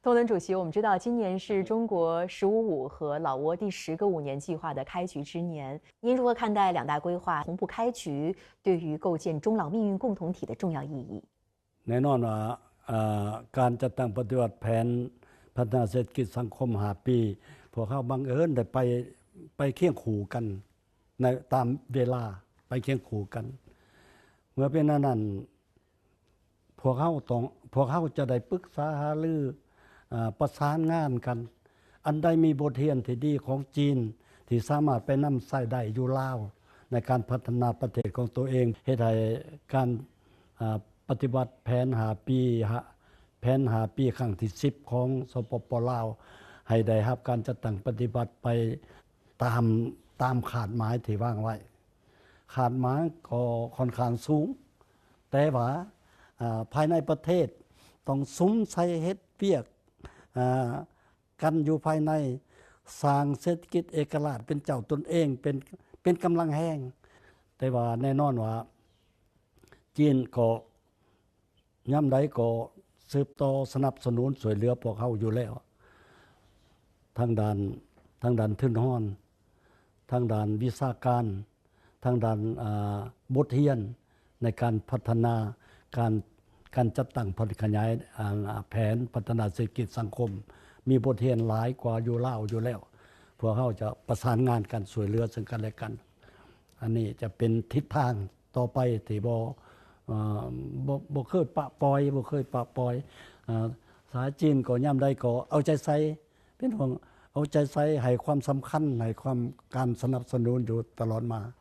宋总主席，我们知道今年是中国十五五和老挝第十个五年计划的开局之年，您如何看待两大规划同步开局对于构建中老命运共同体的重要意义？ ແນ່ນອນວ່າ ເອີ ການຈັດຕັ້ງປະຕິບັດແຜນພັດທະນາເສດຖະກິດສັງຄົມຫ້າປີ ພວກເຮົາບັງເອີນໄດ້ໄປ ໄປຄຽງຄູ່ກັນ ໃນຕາມເວລາ ໄປຄຽງຄູ່ກັນ. ເມື່ອເປັນອັນນັ້ນ ພວກເຮົາຕ້ອງ ພວກເຮົາຈະໄດ້ປຶກສາຫາລື ເອີ ປະສານງານກັນ. ອັນໃດມີບົດຮຽນທີ່ດີຂອງຈີນ ທີ່ສາມາດໄປນຳໃຊ້ໄດ້ຢູ່ລາວ ໃນການພັດທະນາປະເທດຂອງຕົວເອງ ເຮັດໃຫ້ການ ເອີ ປະຕິບັດແຜນຫ້າປີ ຫະ ແຜນຫ້າປີຄັ້ງທີສິບຂອງ ສປປ ລາວ ໃຫ້ໄດ້ຮັບການຈັດຕັ້ງປະຕິບັດໄປຕາມ ຕາມຄາດໝາຍທີ່ວາງໄວ້. ຄາດໝາຍກໍຂ້ອນຂ້າງສູງ ແຕ່ວ່າ ເອີ ພາຍໃນປະເທດຕ້ອງສຸມໃສ່ເຮັດວຽກ ເອີ ກັນຢູ່ພາຍໃນ ສ້າງເສດຖະກິດເອກະລາດເປັນເຈົ້າຕົນເອງ ເປັນ ເປັນກຳລັງແຮງ. ແຕ່ວ່າແນ່ນອນວ່າຈີນກໍຍາມໃດກໍສືບຕໍ່ສະໜັບສະໜູນຊ່ວຍເຫຼືອພວກເຮົາຢູ່ແລ້ວ ທາງດ້ານ ທາງດ້ານທຶນຮອນ ທາງດ້ານວິຊາການ ທາງດ້ານ ອາ ບົດຮຽນໃນການພັດທະນາ ການ ການຈັດຕັ້ງ ພັດຂະຫຍາຍ ອາ ແຜນພັດທະນາເສດຖະກິດສັງຄົມ ມີບົດຮຽນຫຼາຍກວ່າຢູ່ລາວຢູ່ແລ້ວ. ພວກເຮົາຈະປະສານງານກັນ ຊ່ວຍເຫຼືອເຊິ່ງກັນແລະກັນ. ອັນນີ້ຈະເປັນທິດທາງຕໍ່ໄປທີ່ບໍ່ ເອີ ບໍ່ ບໍ່ເຄີຍປະປ່ອຍ ບໍ່ເຄີຍປະປ່ອຍ. ເອີ ສາຍຈີນກໍຍາມໃດກໍເອົາໃຈໃສ່ ເປັນຫ່ວງເອົາໃຈໃສ່ ໃຫ້ຄວາມສຳຄັນ ໃຫ້ຄວາມ ການສະໜັບສະໜູນຢູ່ຕະຫຼອດມາ.